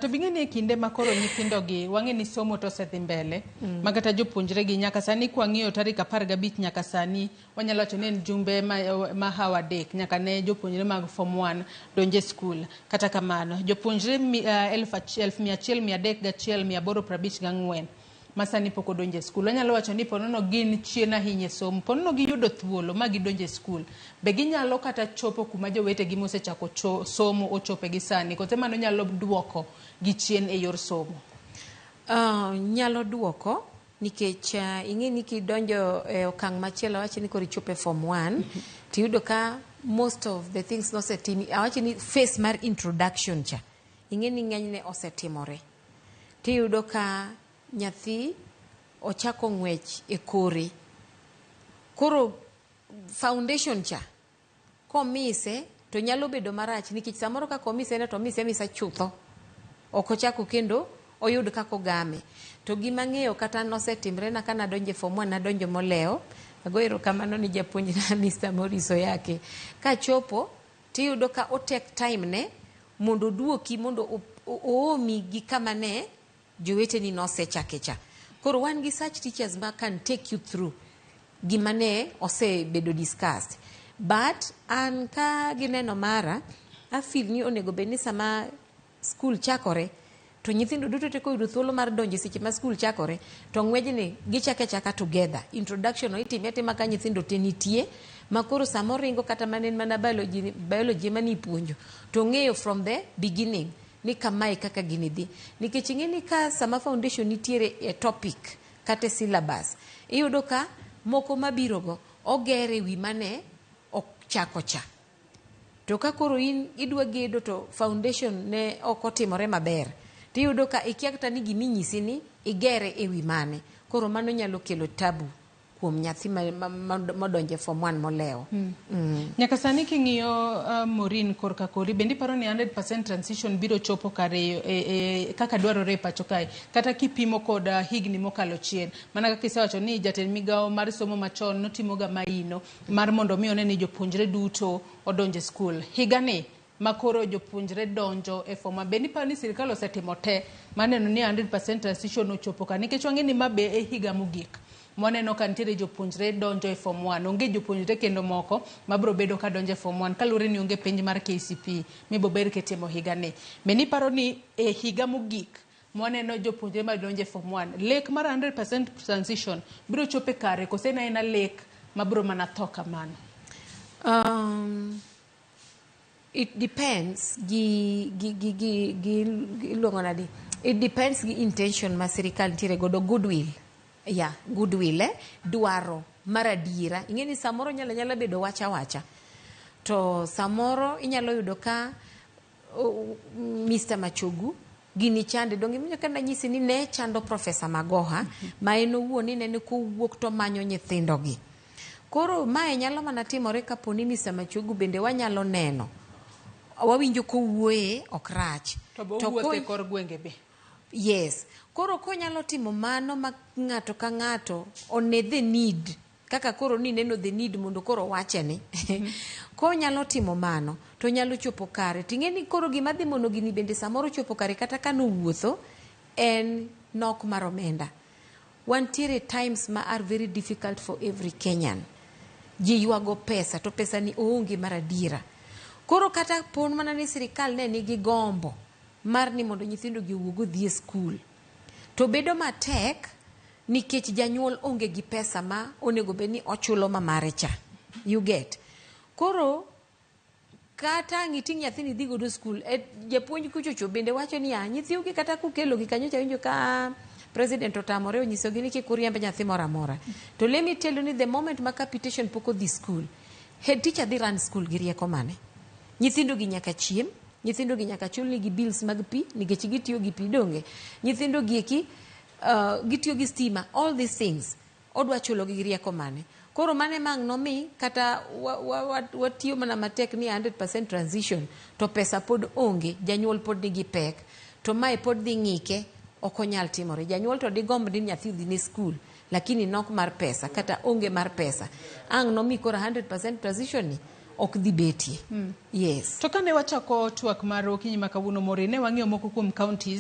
To bing'e ni e kinde ma koro nyithindogi wang'e ni somo to osedhi mbele ma kata jopuonjre gi nyaka sani kwang'iyo tarik 15 nyaka sani wanyalo wacho ni en jumbe ma hawa 3 nyaka ne jopuonjre mag form 1 donje skul. Kata kamano jopuonjre 1000 301 854 ma sani pok odonjo e skul. Wanyalo wacho ni ponono gin chien ahinya e somo. Ponono giyudo thuolo ma gidonjo e skul. Be ginyalo kata chopo kuma jowetegi mosechako somo ochope gi sani? Koso mano nyalo duoko gi chien e yor somo? Nyalo duoko nikech ing'e ni kidonjo e okang' machielo, awach ni koro ichopo e form 1, tiyudo ka most of the things nosetimi. Awach ni phase mar introduction cha, ing'e ni ng'enyne osetimore, tiyudo ka nyathi ochako ng'wech e kore. Koro foundation cha komise to nyalo bedo marach, nikech samoro kaka omise ne to omise amisa chutho, ok ochako kendo oyud kaka ogame. To gima ng'eyo kata nosetimre na ka nadonjo e form 1, nadonjo molewo. Ago erokamano ni japuonjna Mr. Maurice Oyake. Kachopo tiyudo ka o take time ne mondo oduoki, mondo oomi gi kama ne joweteni nosechake cha. Koro wan gi such teachers ma can take you through gima ne osebedo discussed. But an ka gineno mara, a feel ni onego bed ni sama skul chakore to nyithindo duto te koyudo thuolo mar donjo seche ma skul chakore, to ng'wejni gichako achaka together. Introduction no itime atima ka nyithindo te nitie, ma koro sama oringo kata mana en mana biology, biology ema nipuonjo, to ng'eyo from the beginning ni kamae kaka gini dhi. Nikech ing'e ni ka sama foundation nitiere e topic kata e syllabus, iyudo ka moko mabirogo ogere wi mane ochako cha. To ka koro in idwa gedo to foundation ne ok otimore maber, tiyudo ka ikia kata ni giminyisi ni igere e wi mane. Koro mano nyalo kelo tabu kuom nyathi modonjo e form 1 molewo. Nyaka sani king'iyo, Maureen, korka kori, bende iparo ni 100% transition biro chopo kare kaka dwarore e pacho kae, kata kipimo kod higni mokalo chien, mana kaka isewacho ni jatend migawo mar somo machon notimoga maino mar mondo mi one ni jopuonjre duto odonjo e skul? Higani ma koro jopuonjre donjo e form 1, bende iparo ni sirikal osetimo te mar neno ni 100% transition ochopo ka? Nikech wang'e ni ma be e higa mogik mwaneno ka nitiere jopuonjre donjo e form 1, onge jopuonjre kendo moko mabiro bedo ka donjo e form 1 kaluwore ni onge penj mar KCPE mibober kitimo higani. Bende iparo ni e higa mogik mwaneno jopuonjre madonjo e form 1, lek mar 100% transition biro chopo e kare, kose en aena lek mabiro mana tho kamano? It depends gi iluongo nadi, it depends gi intention ma sirikal nitiere godo, goodwill, yeah, goodwill, dwaro mar adiera. Ing'e ni samoro nyalo nyala bedo wach awacha, to samoro inyalo yudo ka Mr. Machogu gini chande. Donge iwinjo ka nanyisi ni ne chando Professor Magoha, ma en owuon inene kowuok to manyo nyithindogi? Koro mae nyalo mana timore kapo ni Mr. Machogu bende wanyalo neno, wawinjo kowuoye ok rach. To be owuotho e kor gwenge be. Yes, koro konyalo timo mano ma ng'ato ka ng'ato one the need, kaka koro ni neno the need mondo koro wache ni konyalo timo mano to nyalo chopo kare. Ting'e ni koro gima dhi mono gini bende samoro chopo kare kata ka nowuotho en nok mar omenda. Wantiere times ma are very difficult for every Kenyan. Ji ywago pesa to pesa ni oonge mar adiera. Koro kata pon mana ni sirikal ne nigi gombo mar ni mondo nyithindo gi owuog odhi e skul, to bedo matek nikech janyuol onge gi pesa ma onego bed ni ochulo ma mare cha, you get? Koro kata ang' iting' nyathini idhi godo skul e, japuonj kuchocho bende wacho niya, nyithiugi kata kukelogi kanyo cha, winjo ka president otamore onyisogi ni kik uriemb nyathi moro amora. To let me tell you ni the moment ma capitation pok odhi skul, head teacher dhi run school gi rieko mane? Nyithindo gi nyaka chiem, nyithindo gi nyaka chul nigi bills mag pi nikech gitiyo gi pi. Donge nyithindo gi eki gitiyo gi stima? All these things odwa chulo gi rieko mane? Koro mane mang' nomi kata watiyo mana matek ni 100% transition to pesa pod onge, janyuol pod nigi pek, to mae pod dhi ng'ike, ok onyal timore. Janyuol to digomb ni nyathi odhi ne skul, lakini nok mar pesa kata onge mar pesa ang' nomi koro 100% transition ni. ok dhi betie. Yes. To kane wachako twak mar okinyi ma kawuono, Maureen, ne wang'iyo moko kuom counties.